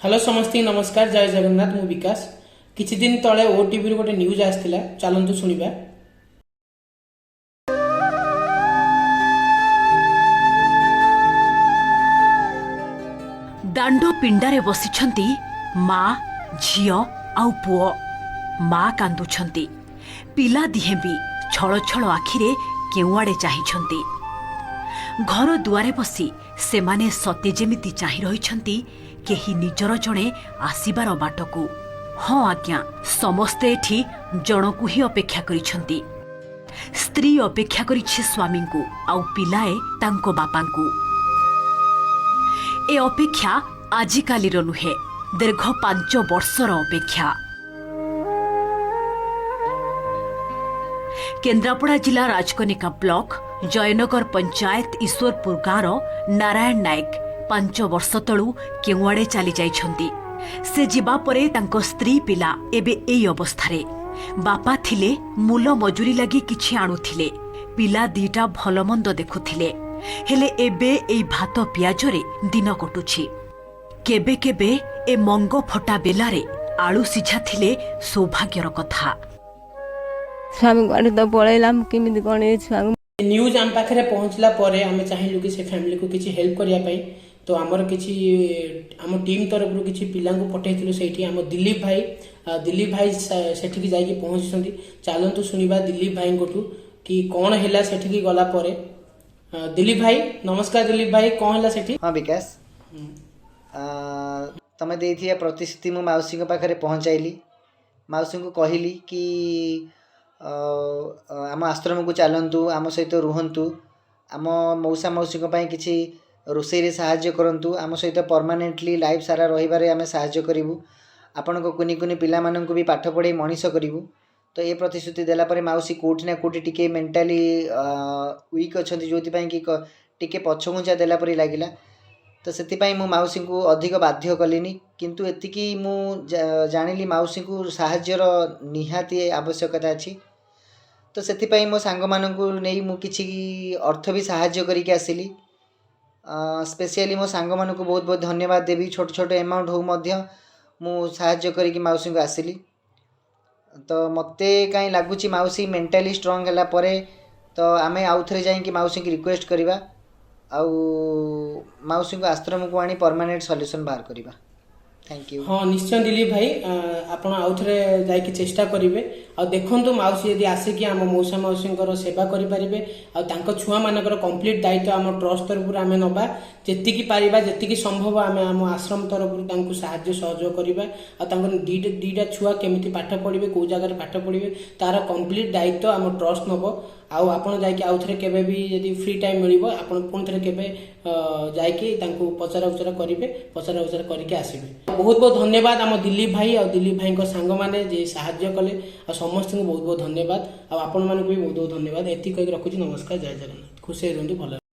Hello ସମସ୍ତଙ୍କୁ ନମସ୍କାର, ଜୟ ଜଗନ୍ନାଥ। ମୁଁ ବିକାଶ। କିଛି ଦିନ ତଳେ ଓଟିଭିରୁ ଗୋଟେ ନ୍ୟୁଜ୍ ଆସିଥିଲା, ଚାଲନ୍ତୁ ଶୁଣିବା। ଦାଣ୍ଡ ପିଣ୍ଡାରେ ବସିଛନ୍ତି ମା, ଝିଅ ଆଉ ପୁଅ। ମା କାନ୍ଦୁଛନ୍ତି, ପିଲା ଦିହେଁ ବି ଛଳ ଛଳ ଆଖିରେ କେଉଁଆଡ଼େ ଚାହିଁଛନ୍ତି। ଘର ଦୁଆରେ ବସି ସେମାନେ ସତେ ଯେମିତି ଚାହିଁ ରହିଛନ୍ତି କେହି ନିଜର ଜଣେ ଆସିବାର ବାଟକୁ। ହଁ ଆଜ୍ଞା, ସମସ୍ତେ ଏଠି ଜଣକୁ ହିଁ ଅପେକ୍ଷା କରିଛନ୍ତି। ସ୍ତ୍ରୀ ଅପେକ୍ଷା କରିଛି ସ୍ୱାମୀଙ୍କୁ ଆଉ ପିଲାଏ ତାଙ୍କ ବାପାଙ୍କୁ। ଏ ଅପେକ୍ଷା ଆଜିକାଲିର ନୁହେଁ, ଦୀର୍ଘ 5 ବର୍ଷର ଅପେକ୍ଷା। କେନ୍ଦ୍ରାପଡ଼ା ଜିଲ୍ଲା ରାଜକନିକା ବ୍ଲକ ଜୟନଗର ପଞ୍ଚାୟତ ଈଶ୍ୱରପୁର ଗାଁର ନାରାୟଣ ନାୟକ 5 ବର୍ଷ ତଳୁ କେଉଁଆଡ଼େ ଚାଲିଯାଇଛନ୍ତି। ସେ ଯିବା ପରେ ତାଙ୍କ ସ୍ତ୍ରୀ, ପିଲା ଏବେ ଏଇ ଅବସ୍ଥାରେ। ବାପା ଥିଲେ, ମୂଲ ମଜୁରୀ ଲାଗି କିଛି ଆଣୁଥିଲେ, ପିଲା ଦିଟା ଭଲମନ୍ଦ ଦେଖୁଥିଲେ। ହେଲେ ଏବେ ଏଇ ଭାତ ପିଆଜରେ ଦିନ କଟୁଛି। କେବେ କେବେ ଏ ମଙ୍ଗ ଫଟା ବେଲାରେ ଆଳୁ ସିଝା ଥିଲେ ସୌଭାଗ୍ୟର କଥା। ସ୍ୱାମୀ କୁଆଡ଼େ ତ ପଳେଇଲା, ମୁଁ କେମିତି କ'ଣ ଏ ଛୁଆଙ୍କୁ ନ୍ୟୁଜ୍ ଆମ ପାଖରେ ପହଞ୍ଚିଲା ପରେ ଆମେ ଚାହିଁଲୁ କି ସେ ଫ୍ୟାମିଲିକୁ କିଛି ହେଲ୍ପ କରିବା ପାଇଁ। ତ ଆମର କିଛି ଆମ ଟିମ୍ ତରଫରୁ କିଛି ପିଲାଙ୍କୁ ପଠେଇଥିଲୁ ସେଇଠି। ଆମ ଦିଲ୍ଲୀପ ଭାଇ, ଦିଲ୍ଲୀପ ଭାଇ ସେଠିକି ଯାଇକି ପହଞ୍ଚିଛନ୍ତି। ଚାଲନ୍ତୁ ଶୁଣିବା ଦିଲ୍ଲୀପ ଭାଇଙ୍କଠୁ କି କ'ଣ ହେଲା ସେଠିକି ଗଲା ପରେ। ଦିଲ୍ଲୀପ ଭାଇ, ନମସ୍କାର। ଦିଲ୍ଲୀପ ଭାଇ, କ'ଣ ହେଲା ସେଠି? ହଁ ବିକାଶ, ତମେ ଦେଇଥିବା ପ୍ରତିଶ୍ରୁତି ମୁଁ ମାଉସୀଙ୍କ ପାଖରେ ପହଞ୍ଚାଇଲି। ମାଉସୀଙ୍କୁ କହିଲି କି ଆମ ଆଶ୍ରମକୁ ଚାଲନ୍ତୁ, ଆମ ସହିତ ରୁହନ୍ତୁ, ଆମ ମଉସା ମାଉସୀଙ୍କ ପାଇଁ କିଛି ରୋଷେଇରେ ସାହାଯ୍ୟ କରନ୍ତୁ, ଆମ ସହିତ ପରମାନେଣ୍ଟଲି ଲାଇଫ୍ ସାରା ରହିବାରେ ଆମେ ସାହାଯ୍ୟ କରିବୁ, ଆପଣଙ୍କ କୁନି କୁନି ପିଲାମାନଙ୍କୁ ବି ପାଠ ପଢ଼େଇ ମଣିଷ କରିବୁ। ତ ଏ ପ୍ରତିଶ୍ରୁତି ଦେଲା ପରେ ମାଉସୀ କେଉଁଠି ନା କେଉଁଠି ଟିକେ ମେଣ୍ଟାଲି ୱିକ୍ ଅଛନ୍ତି, ଯେଉଁଥିପାଇଁ କି ଟିକେ ପଛଘୁଞ୍ଚା ଦେଲା ପରି ଲାଗିଲା। ତ ସେଥିପାଇଁ ମୁଁ ମାଉସୀଙ୍କୁ ଅଧିକ ବାଧ୍ୟ କଲିନି। କିନ୍ତୁ ଏତିକି ମୁଁ ଜାଣିଲି, ମାଉସୀଙ୍କୁ ସାହାଯ୍ୟର ନିହାତି ଆବଶ୍ୟକତା ଅଛି। ତ ସେଥିପାଇଁ ମୋ ସାଙ୍ଗମାନଙ୍କୁ ନେଇ ମୁଁ କିଛି ଅର୍ଥ ବି ସାହାଯ୍ୟ କରିକି ଆସିଲି। ସ୍ପେସିଆଲି ମୋ ସାଙ୍ଗମାନଙ୍କୁ ବହୁତ ବହୁତ ଧନ୍ୟବାଦ ଦେବି। ଛୋଟ ଛୋଟ ଏମାଉଣ୍ଟ ହଉ ମଧ୍ୟ ମୁଁ ସାହାଯ୍ୟ କରିକି ମାଉସୀଙ୍କୁ ଆସିଲି। ତ ମୋତେ କାହିଁ ଲାଗୁଛି ମାଉସୀ ମେଣ୍ଟାଲି ଷ୍ଟ୍ରଙ୍ଗ ହେଲା ପରେ ତ ଆମେ ଆଉଥରେ ଯାଇକି ମାଉସୀଙ୍କୁ ରିକ୍ୱେଷ୍ଟ କରିବା ଆଉ ମାଉସୀଙ୍କୁ ଆଶ୍ରମକୁ ଆଣି ପରମାନେଣ୍ଟ ସଲ୍ୟୁସନ୍ ବାହାର କରିବା। Thank you. ହଁ ନିଶ୍ଚୟ ଦିଲ୍ଲୀପ ଭାଇ, ଆପଣ ଆଉଥରେ ଯାଇକି ଚେଷ୍ଟା କରିବେ ଆଉ ଦେଖନ୍ତୁ ମାଉସୀ ଯଦି ଆସିକି ଆମ ମଉସା ମାଉସୀଙ୍କର ସେବା କରିପାରିବେ। ଆଉ ତାଙ୍କ ଛୁଆମାନଙ୍କର କମ୍ପ୍ଲିଟ୍ ଦାୟିତ୍ୱ ଆମ ଟ୍ରଷ୍ଟ ତରଫରୁ ଆମେ ନେବା। ଯେତିକି ପାରିବା, ଯେତିକି ସମ୍ଭବ, ଆମେ ଆମ ଆଶ୍ରମ ତରଫରୁ ତାଙ୍କୁ ସାହାଯ୍ୟ ସହଯୋଗ କରିବା। ଆଉ ତାଙ୍କର ଦିଟା ଦିଟା ଛୁଆ କେମିତି ପାଠ ପଢ଼ିବେ, କେଉଁ ଜାଗାରେ ପାଠ ପଢ଼ିବେ, ତାର କମ୍ପ୍ଲିଟ୍ ଦାୟିତ୍ୱ ଆମ ଟ୍ରଷ୍ଟ ନେବ। ଆଉ ଆପଣ ଯାଇକି ଆଉଥରେ କେବେ ବି ଯଦି ଫ୍ରି ଟାଇମ୍ ମିଳିବ, ଆପଣ ପୁଣି ଥରେ କେବେ ଯାଇକି ତାଙ୍କୁ ପଚରା ଉଚରା କରିବେ, ପଚରା ଉଚରା କରିକି ଆସିବେ। ବହୁତ ବହୁତ ଧନ୍ୟବାଦ ଆମ ଦିଲ୍ଲୀପ ଭାଇ ଆଉ ଦିଲ୍ଲୀପ ଭାଇଙ୍କ ସାଙ୍ଗମାନେ ଯିଏ ସାହାଯ୍ୟ କଲେ, ଆଉ ସମସ୍ତଙ୍କୁ ବହୁତ ବହୁତ ଧନ୍ୟବାଦ। ଆଉ ଆପଣମାନଙ୍କୁ ବି ବହୁତ ବହୁତ ଧନ୍ୟବାଦ। ଏତିକି କହିକି ରଖୁଛି। ନମସ୍କାର, ଜୟ ଜଗନ୍ନାଥ। ଖୁସିରେ ରୁହନ୍ତୁ, ଭଲ।